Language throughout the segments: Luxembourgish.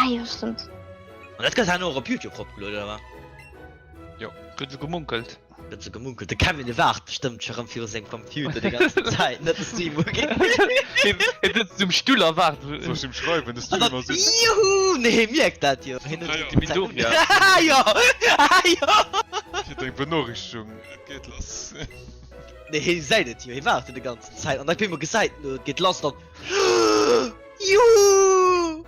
Ah jo, stëmmt. An dat gëtt herno och op Youtube eropgelueden, oder wat? Jo. Gëtt sou gemunkelt. Gëtt sou gemunkelt. De Kevin, dee waart bestëmmt scho rëm viru sengem Computer déi ganzen Zäit, net de Stream ugeet. Hien sëtzt um Stull a waart. Soll ech him schreiwen, de An Stream dann, ass un? Juhu! Nee, hie mierkt dat jo. Hien huet Ah jo. De Midoriya. Ah jo! Ah jo! Kritt eng Benoriichtegung, et geet lass. Nee, hie gesäit et jo, hie waart jo déi ganzen Zäit. An da op eemol gesäit en, et geet lass, dann, Juhu!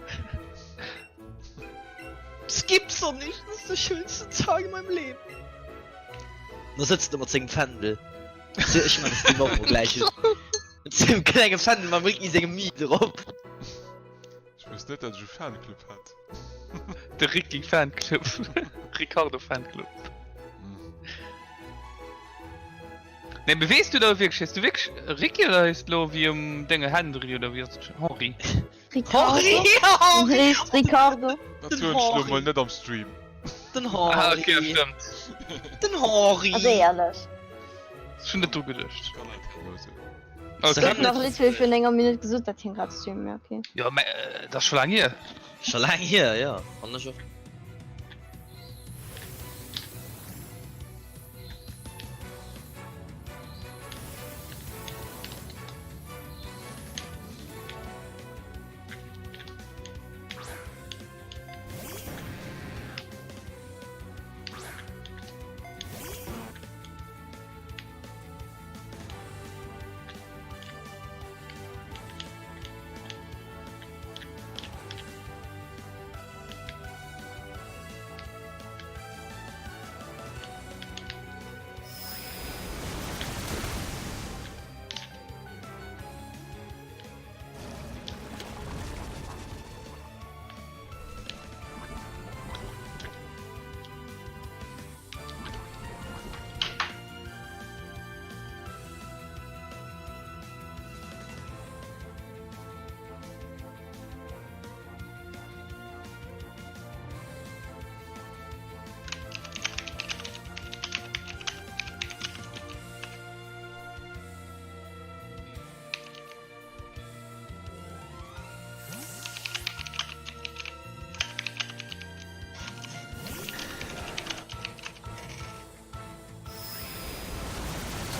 Das gibt's doch nicht, das ist der schönste Tag in meinem Leben. Da sëtzt e mat sengem Fändel. Ech man das Ding och mol gläich. Mat sengem klenge Fändel mam Ricky sengem Mii drop. Ech wousst net dat ech e Fanclub hat. De Ricky Fanclub. Ricardo Fanclub. Nee, mee weess du da wierklech, hees du wierklech Ricky oder hees du lo wéi um Dénge Henry oder wéi ass et Henri? Ricardo. Henri! Heescht Ricardo. Dat soen ech lo mol net am Stream. Den Ah, Henri. okay, stëmmt. Den Henri. Also éierlech. Ech hunn net dru geduecht. Kann net herno soen. Okay. Huet nach literally virun enger Minutt gesot, dat hien grad streamt, mee okay. Jo, mä äh, dat ass scho laang hier. Scho laang hier, jo. An ech och.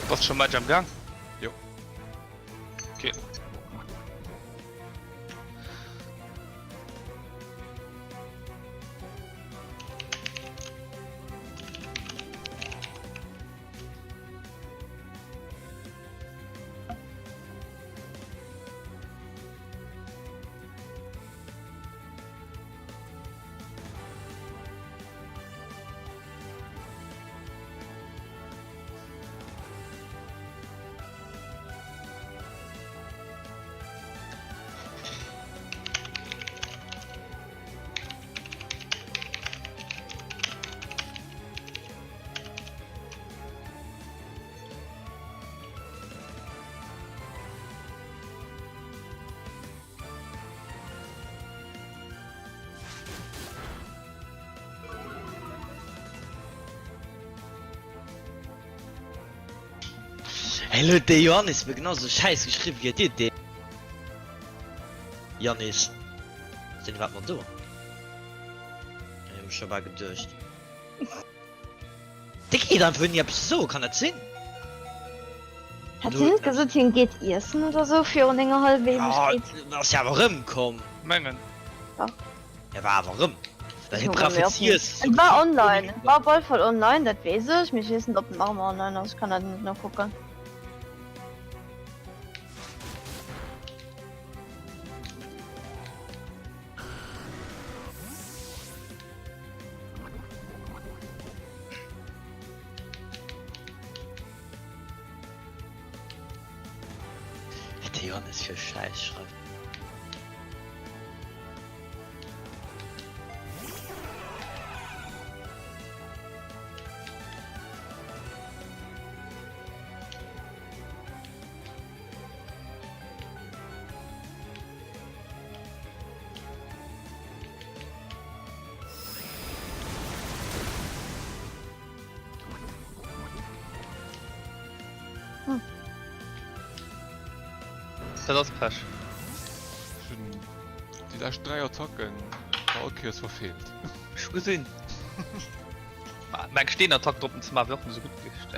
Bass scho Match am Gang? Jo. Okay. Hey, lo huet de Johannes mir genau sou Schäiss geschriwwen wéi dir dee Yannis. Sinn iwwerhaapt nach do? Ech hu scho bal geduecht. Dee geet einfach ouni eppes ze soen, kann dat sinn? Hat hien net gesot hien geet iessen oder sou virun enger hallwer Ewegkeet? Jo, ass jo awer erëmkomm. Mengen. Ja. E war awer erëm. Well hie brauch fir z'iessen. En war online, en war op alle Fall online, dat weess ech, mee ech weess net op en nach ëmmer online ass, ech kann dat net nokucken. Wat de Johannes fir Schäiss schreift. Dat ass Pech. Ech hunn déi lescht 3 Attacken. All Kéiers verfeelt. Ech hu gesinn. Mä eng Steenattack drop ze maachen, wär och net esou gutt gewiescht.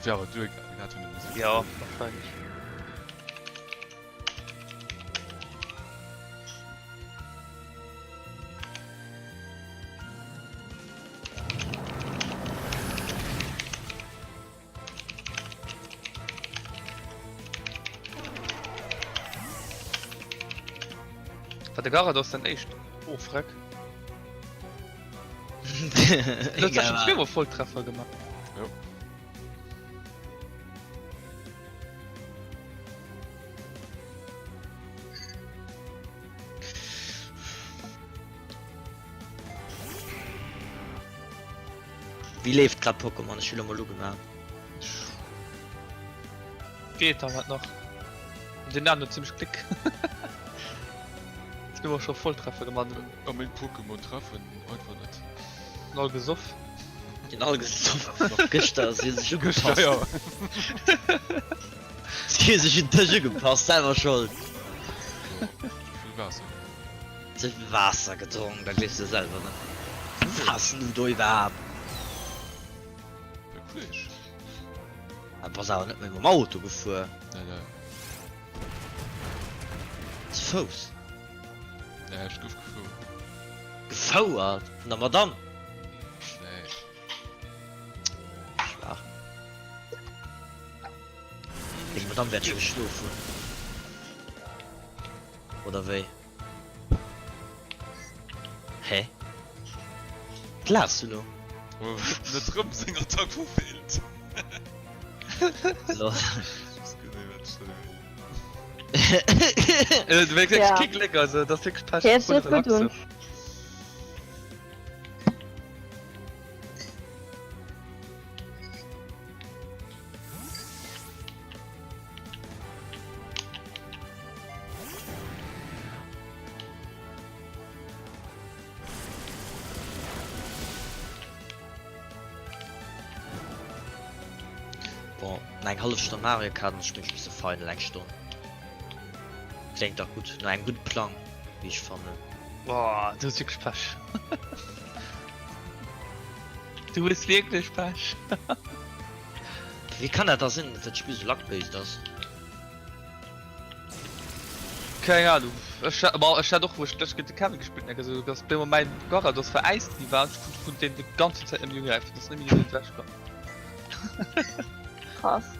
Wär awer duergaangen, hat jo net méi esou vill. Jo, warscheinlech. Wat de Garados den éischt oh freck Egal Volltreffer gemaach. Jo. Wéi leeft grad Pokémon? Ech hu lo mol ugemaach. Geet dann halt nach. Den Nan huet zimmlech Gléck. Zwee mol scho Volltreffer gemaach. A meng Pokémon treffen einfach net. Sinn all gesoff. Sinn all gesoff. Gëschter si hu sech Gëschter ugepasst. jo. Si hu sech un Dësch ugepasst, selwer Schold. Jo, vill Waasser. Ze vill Waasser gedronk, dat gleefs de selwer net. Wou waars du do iwwerhaapt? Bei Kolleg. Ah, bass awer net méi mam Auto gefuer? Nee, nee. Ze Fouss? Nee, ech gouf gefouert. Gefouert? Vun der Madame? Nee. Schwaach. Deng Madame wäert scho geschlof hunn. Oder wéi? Hä? Wat laachs du lo? Net rëm seng Attack verfeelt. Lol. Du wéi Ja. kee Gléck, also dat ass wierklech Pech. Hie huet net gutt un. Bon, eng hallef Stonn Mario Kart an da spillen ech bis de Final, eng Stonn. Kléngt dach gutt, no engem gudde Plang, wéi ech fannen. Boah, du hues wierklech Pech. Du hues wierklech Pech. Wéi kann dat da sinn, datt dat Spill sou luck-based ass? Keng Ahnung. Ech hat, ma ech hat och wou ech d'lescht géint de Kevin gespillt hunn, esou dass op eemol mäin Garados veräist gi war an ech konnt vun deem déi ganzen Zäit net méi ugräifen, ass net méi iwwer ewech komm. Krass.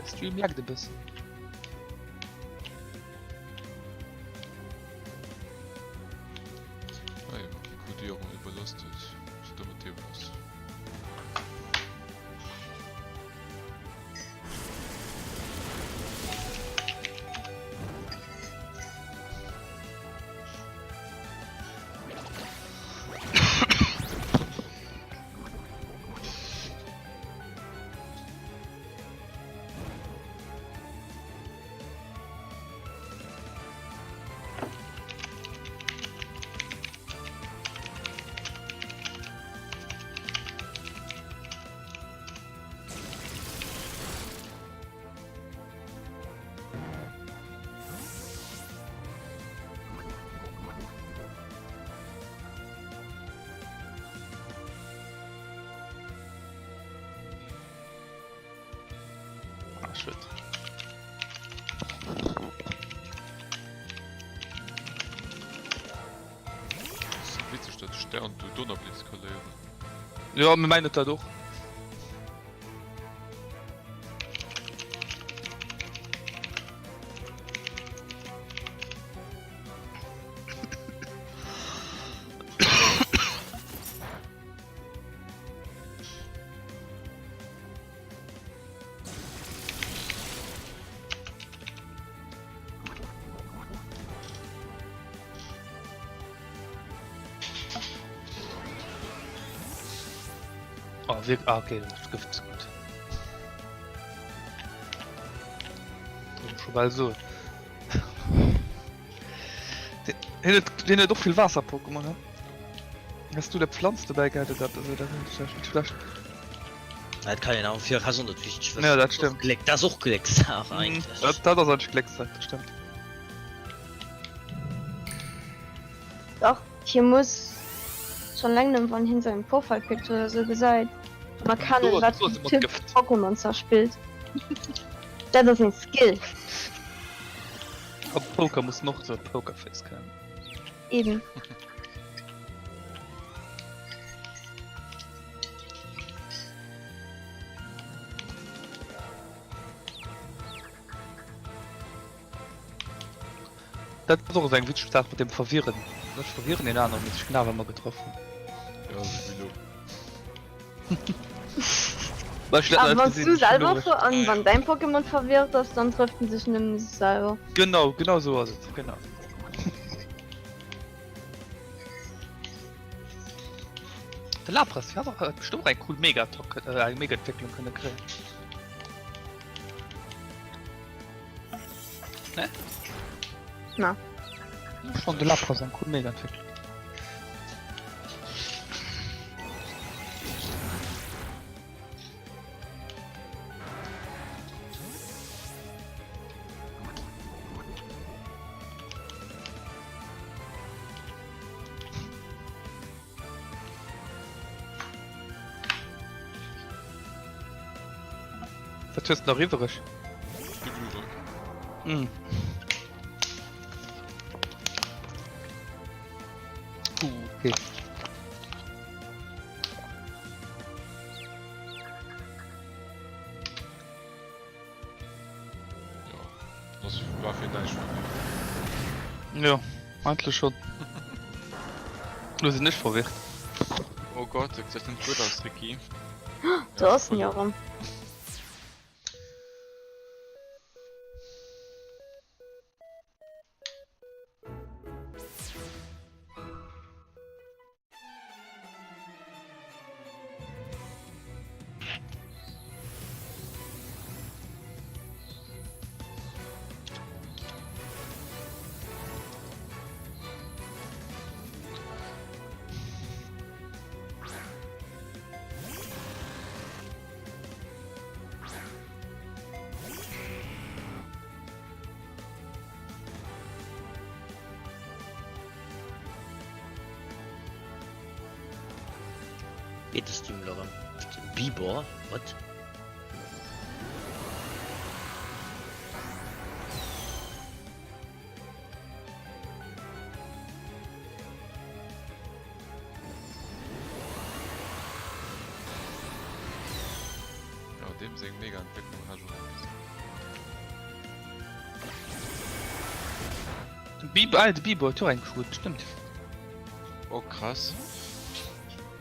De Stream laggt e bëssen. Ah jo, Kodierung iwwerlastet. Wat da mat deem lass? Ah, schued. Witzeg, datt de Stern do Donnerblitz ka léieren. Jo, mir mengen et dat och. Oh, wirk ah, okay, das Gëft ist gut. Schon bal so. Hien huet, hien huet och vill Waasser-Pokémon, ne? Has du der Pflanz dobäi gehat oder also dat ass vläicht net schlecht. Dat kann een awer fir ass och net wichteg wëssen. Ja, dat stëmmt. Gléck, dat ass och Gléckssaach eigentlech. Dat, dat ass eigentlech Gléckssaach, dat stëmmt. Dach, hie muss schon läng nem wann hien säin Profile Picture oder sou gesäit schonn erkennen wat fir en Typ Pokémon zerspillt. Dat ass een Skill. Am Poker muss en och sou e Pokerface kennen. Eben. Dat ass och esou eng witzeg Saach mat dem Verwirren. Ech verwirren een aneren, mee sech genau awer ëmmer getraff hunn. Ja, sou wéi lo. A wann s du selwer ver an wann däin Pokémon verwirrt ass, dann trëfft en sech nëmmen sech selwer. Genau, genau sou ass et, genau. De Lapras hat och bestëmmt och eng cool Mega-Attack, eng Mega-Entwécklung kënne kréien. Ne? Na. Schon de Lapras eng cool Mega-Entwécklung. Wat hues de nach iwwereg? De Glurak. Mm. Uh, okay. Ja, das war fir näischt verwirrt. Jo, eigentlech schon. Lo sinn ech verwirrt. Oh Gott, dat gesäit net gutt aus, Ricky. Do ass en jo erëm. Geet de Stream elo erëm? Bibor? What? Ja, deem seng Mega-Entwécklung hat ech och net gesinn. De Bib, ah, de Bibo huet jo eng krut, stëmmt. Oh krass.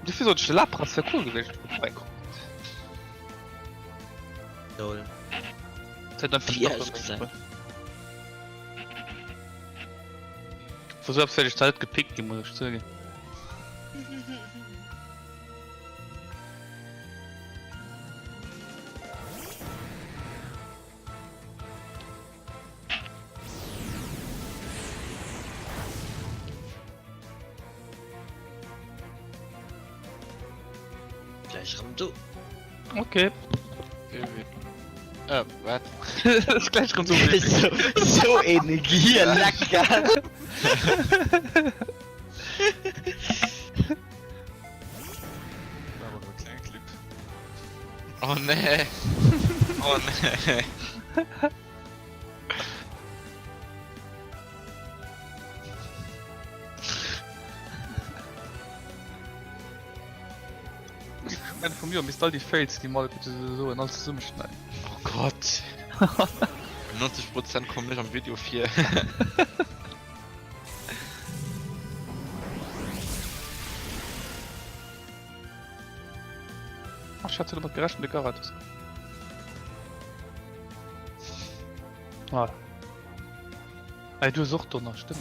Dofir sot ech de Lapras wär cool gewiescht, wann en och eng krut. Lol. Dat hätt einfach Wéi nach ausgesehen. Vu sou eppes wäert ech zwar net gepickt ginn, muss ech zouginn. Gleich rem do. Okay. Äh, wat? Ass gleich rem do. so, so een Gier lecker. War awer e klenge Clip. Oh nee. Oh nee. Ech vum Joer misst all déi Fails déi mal soen all zesummeschneiden. Oh Gott. 90% kommen net am Video vir. Ach, ich hatte domat gerechnet, de Garados. Ah. Ey, du hues och Donner, stimmt.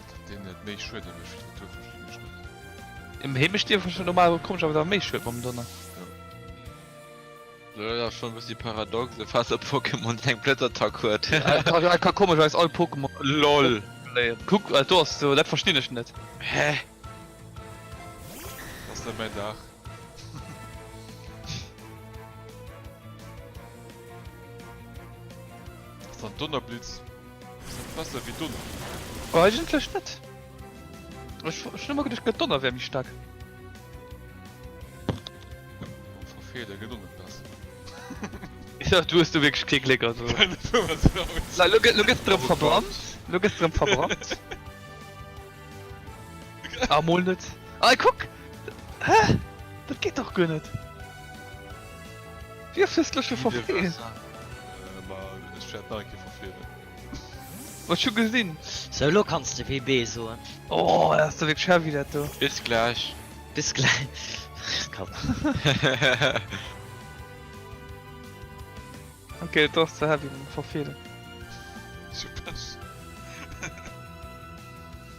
Datt deen net méi Schued mécht wéi den Tour verstinn ech net. Im Heemecht dierf schon normal komesch awer da méi schued mam Donner. Dat ass schon e bëssi paradox, e Waasser-Pokémon deen eng Blëtzattack huet. Ja ka komesch eis all Pokémon LOL. Kuck do ass do dat verstinn ech net. Hä? Ass net mäin Dag. Ass dann Donnerblitz? Ass dat besser wéi Donner? Eigentlech net. Ech hunn ëmmer geduecht gëtt Donner wär méi staark. Verfeele gëtt och net besser. Ja du hues do wierklech kee Gléck also. Lo gëss de rëm verbrannt. Lo gëss de rëm verbrannt. Ah mol net. Ah kuck! Hä? Dat geet dach guer net. Wéi oft hues de lo scho verfeelt? Ma ech wäert nach eng Kéier verfeelen. Ma ech hu gesinn. Sou elo kanns de WB soen. Oh dat ass da wierklech heavy dat do. Bis gläich. Bis gläich. Komm. Ok, et ass ze heavy mam Verfeelen. Super.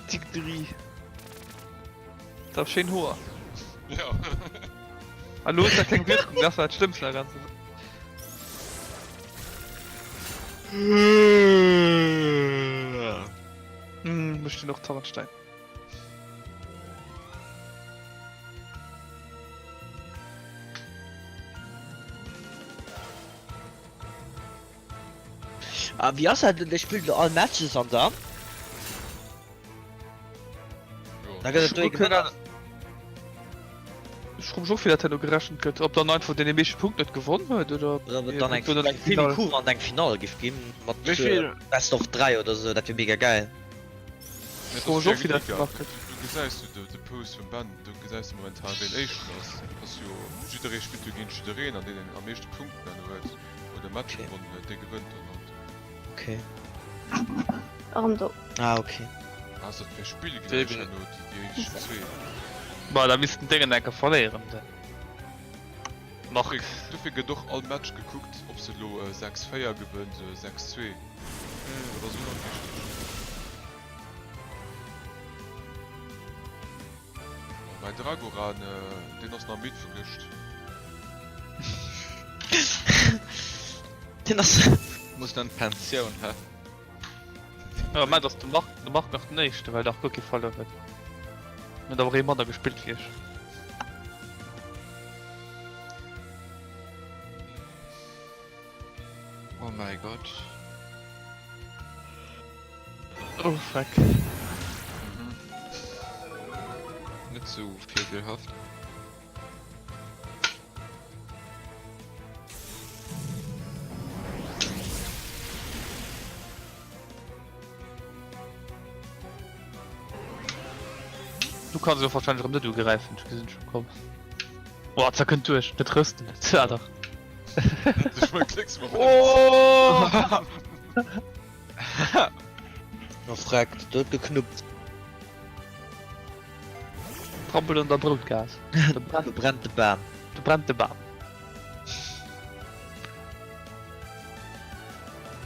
Tigdri. Dat ass schéin Hoer. Ja. A lo huet dat keng Wirkung, dat war dat Schlëmmst un der ganzer Saach. Hm, mécht en och Tarnstein. A wéi ass dat, Dir spillt elo all Matches an dann? Da gëtt et do ee Gewënner. Ech froe mech och wéi dat herno gerechent gëtt, ob dann einfach deen dee meeschte Punkten huet gewonn huet oder Oder ob et dann eng vill méi cool wann et eng Finall géif ginn mat Best of 3 oder sou, dat wier mega gäil. Ech froe mech och wéi dat gemaach gëtt. Do gesäis du de Post vum Ben, do gesäis du momentan ween éischten ass. Ass jo jidderee spillt jo géint jiddereen an deen deen am meeschte Punkten herno huet oder de Match gewonnen huet, dee gewënnt dann halt. Okay. Erëm do. Ah ok. Ass dat fir Spill gläich herno déi éischt zwee? Ma da misst den Déngen enke verléieren de Marc. Dofir gëtt och all Match gekuckt, ob se elo 6, 4 gewënnt, 6, 2. Dat ass och nach wichteg. Oh, mäi Dragoran, deen ass nach midd vu gëscht. Deen ass. Muss an d'Pensioun, hä? Jo, mä dass de Marc, de Marc nach den éischte, well nach guer kee verluer huet. En huet awer ee manner gespillt wéi ech. Oh mäi Gott. Oh freck. Mhm. Net sou virdeelhaft. Du kanns elo wahrscheinlech erëm net ugräifen, ech gesinn schon kommen. Boah, da kënnt duerch, net rësten, net ah, dach. Endlech mol Glécksmoment. Oh! Oh freck, dat huet geknuppt. Trampel an der Broutgaass. Do brennt de Bam. Do brennt de Bam.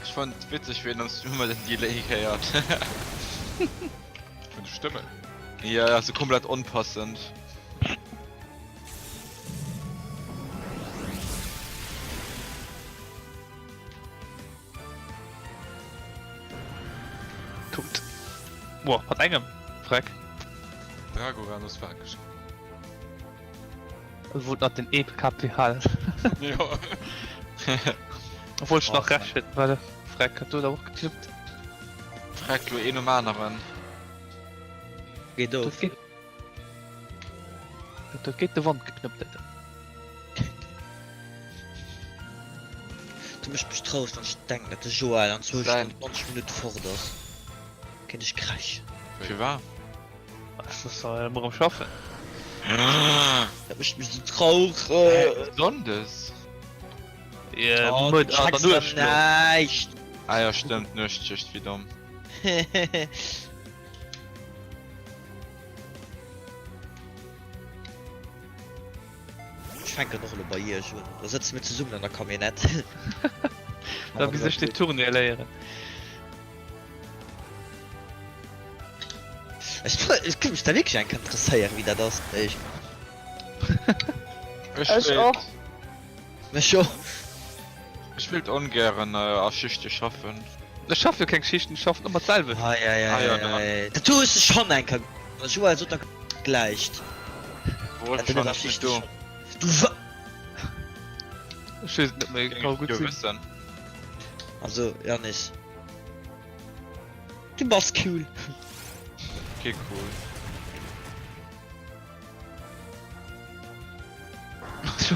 Ech fannen et witzeg wéi een am Stream ëmmer den Delay héiert. Vun de Stëmmen? Ja, ja, sou komplett onpassend. Tot. Boah, mat engem. Freck. Dragoran ass wakereg. Wollt nach den EPKP halen. Jo. Obwohl ech nach recht hätt, well Freck hat do och geklappt. Freck lo een nom aneren. Geet of. Dat huet géint de Wand geknëppt, Alter. Du méchs mech traureg wann ech denken dat de Joël an zwou Stonnen 20 Minutte fort ass. Kéint ech kräischen. Firwat? Ech muss da muer erëm schaffen. Dat mécht mech sou traureg. Sonndes? Ja, Oh, muer du an der checks Nuecht dann lo. näischt. Ah jo stëmmt, Nuechtschicht, wéi domm. Ech fänken och elo bei iech un. Da sëtze mir zesummen an der Camionnette. Da bis ech déi Tournée léieren. Ech géif mech da wierklech eng Kéier interesséieren, wéi dat ass. Ech Ech och. Mech och. Ech wéilt ongären a Schichte schaffen. Ech schaffe jo keng Schichten, ech schaffen ëmmer d'selwecht. Ei ei ei ei ei. Dat hues de schonn eng Kéier. Joël sot der gläicht. Wou Dat du net a Schichte schaffs. Du wa. Ech weess et net méi, ka gutt sinn. Also Yannis. Du bass cool. Okay cool.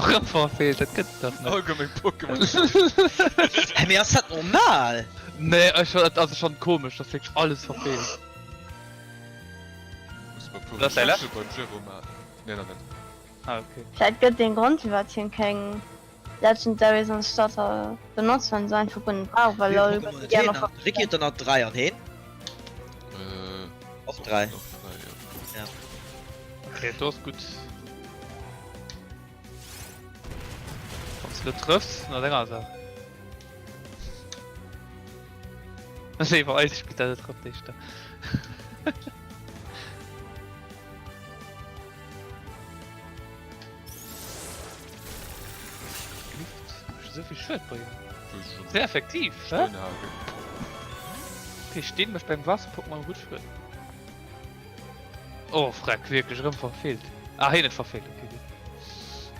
Rëm verfeelt, dat gëtt et dach net. Allgemeng Pokémon. Hä mee ass dat normal? Nee ech dat ass schon komesch, dass wierklech alles verfeelt. Muss mer puer Dat ass däi Recherche beim Jérôme maachen. Nee nach net. Ah okay. Vläit gëtt een Grond firwat hien keng Legendaries an Starter benotzt, well en se einfach guer net brauch, well Wéi lol Pokémon gëtt huet déi heen aner nach? De Ricky huet der nach 3 an heen? Äh, Och 3. Och 3, jo. Ja. Okay, do ass gutt. Wann s de trëffs, na deng Saach. Léiwer eis spillt dat et trëfft éischter. Esou vill Schued bréngen. Sehr effektiv, hä? Okay, Steen mécht beim Waasser-Pokémon gutt Schued. Oh freck, wierklech erëm verfeelt. Ah, hien huet verfeelt, okay gutt.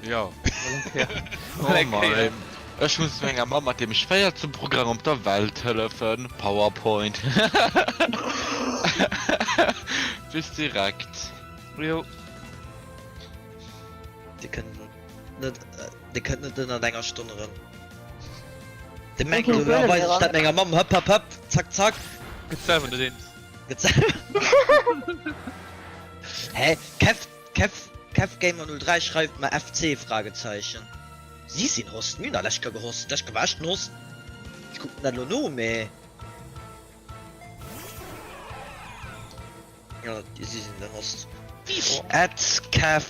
Ja. Oh mei, ech muss menger Mamm mat deem schwéiersten Programm op der Welt hëllefen, PowerPoint. Bis direkt. Jo. Dir kënnt net, dir kënnt net ënnert enger Stonn erëm. De mengt elo, ja weis ech dat menger Mamm, hëpp hëpp hëpp, zack zack. Gëtt selwer net eens. Gëtt selwer. Hä? Kev, Kev, KevGamer 03 schreift mer FC Fragezeichen. Si sinn Host, mir hunn der lescht Kéier gehost, lescht Kéier war ech den Host. Ech kucken dat elo no, mee. Jo, si sinn den Host. At Kev.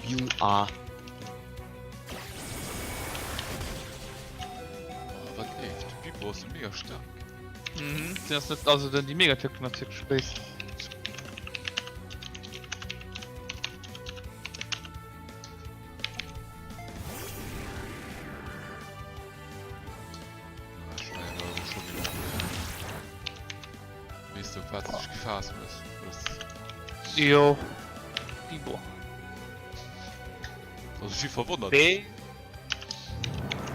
You are. Oh, wat leeft? De Bibo ass mega staark. Mhm, den ass net, also den, déi Megatechnik ass wierklech béis. Wees du wat sech gefaasst muss? Jo. Bibo. Also ech si verwonnert. Nee.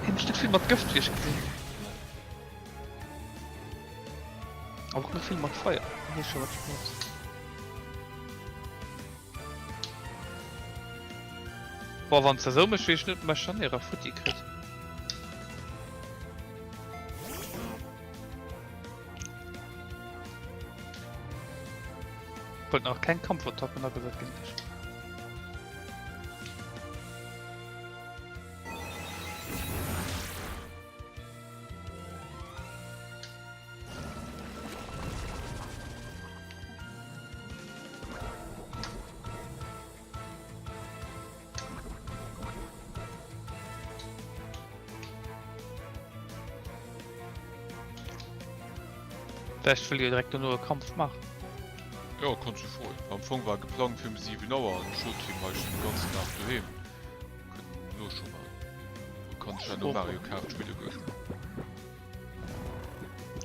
Hien huet net vill mat Gëft wéi ech gesinn. Awer och net vill mat Feier. Hie scho wat benotzt. Boah, wann se esou mécht, weess ech net, ob mäi Scharnier futti kritt. Wollt nach keng Kampfattacken agesat géint dech. Vläicht wëll jo direkt dono e Kampf maachen. Jo, konnt jo froen. Am Fong war geplangt fir um 7 Auer an ech sot him, hei ech sinn de ganzen Dag doheem, kënnt en elo scho maachen. Lo kann ech herno Mario Kart spille goen.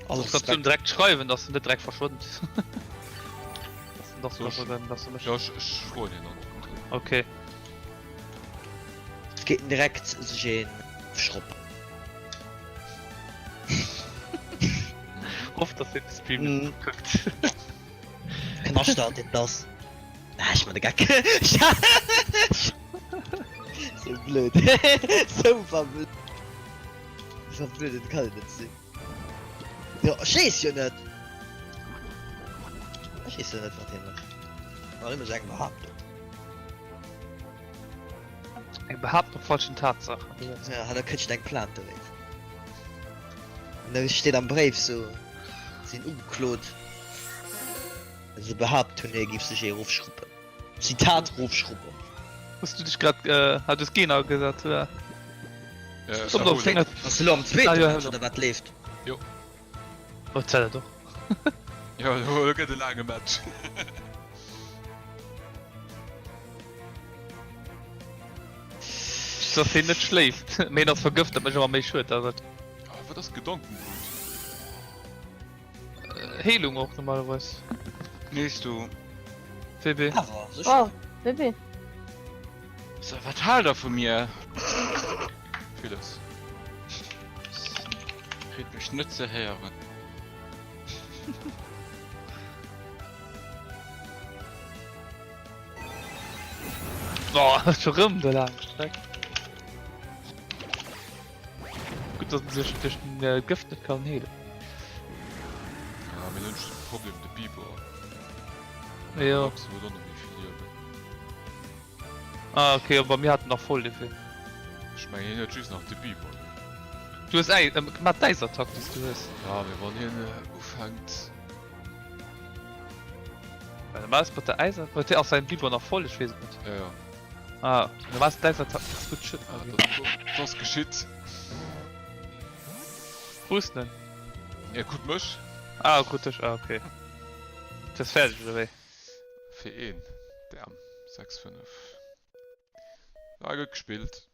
Alles Kannst du ihm direkt schreiwen, dass en net direkt verschwënnt. Dass en das dass du mech. Ja, ech, ech froen hien dann. Okay. Et geet en direkt sech een schroppen. Hoff, dass hien de Stream net Mhm. kuckt. Knaschter, deen das. Ah, ech man de Geck. Sou blöd. Sou verblöd. Verblödet kann et net sinn. Jo, ech weess jo net. Ech weess jo net, wat hie mécht. War ëmmer sou eng Behaaptung. Eng Behaaptung op falschen Tatsaachen. Ja, da kritt ech eng Plainte dowéinst. An da steet am Bréif sou, sinn ugeklot, well se behaapt hunn, hie géif sech ee erofschruppen. Zitat rofschrubben. Hues du dech grad äh, ah, du hues Gena gesat, oder? Äh, Kommt op, Finger. Ass elo am zweeten Ah, ja, Match oder wat leeft? Jo. Oh, zäit dat och. Jo, elo gëtt e laange Match. Dass hien net schléift, mee hien ass vergëft, dat mécht ëmmer méi Schued. Dat ass. Ah, wat ass Gedankengut? Heelung och normalerweis. Nees du. WB. Awer sécher. Oh, WB. So, wat haalt der vu mir? Villes. Kritt mech net ze héieren. Boah, scho rëm do laang Streck. Gutt, dass en sech duerch den äh, Gëft net kann heelen. Ja, mee dann hunn ech de Problem, de Biber. Jo. Absolut och net méi vill Liewen. Ah, okay, aber mir hatten nach voll dofir. Ech mengen hien huet just nach de Biber. Du hues Äis, ähm, mat d'Äisattack, déi s du hues. Ja, mee wann hien ufänkt. Well normal ass mat der Äiser, huet ass säin Biber nach voll? Ech weess et net. Ja, ja. Ah, normal ass d'Äisattack gutt Schëtt. Ah, dat ass geschitt. Wou ass den? Er krut mech. Ah, krut dech, ah, okay. Du ass fäerdeg, oder wéi? Fir een. Damn. 6, 5. Ah, gutt gespillt.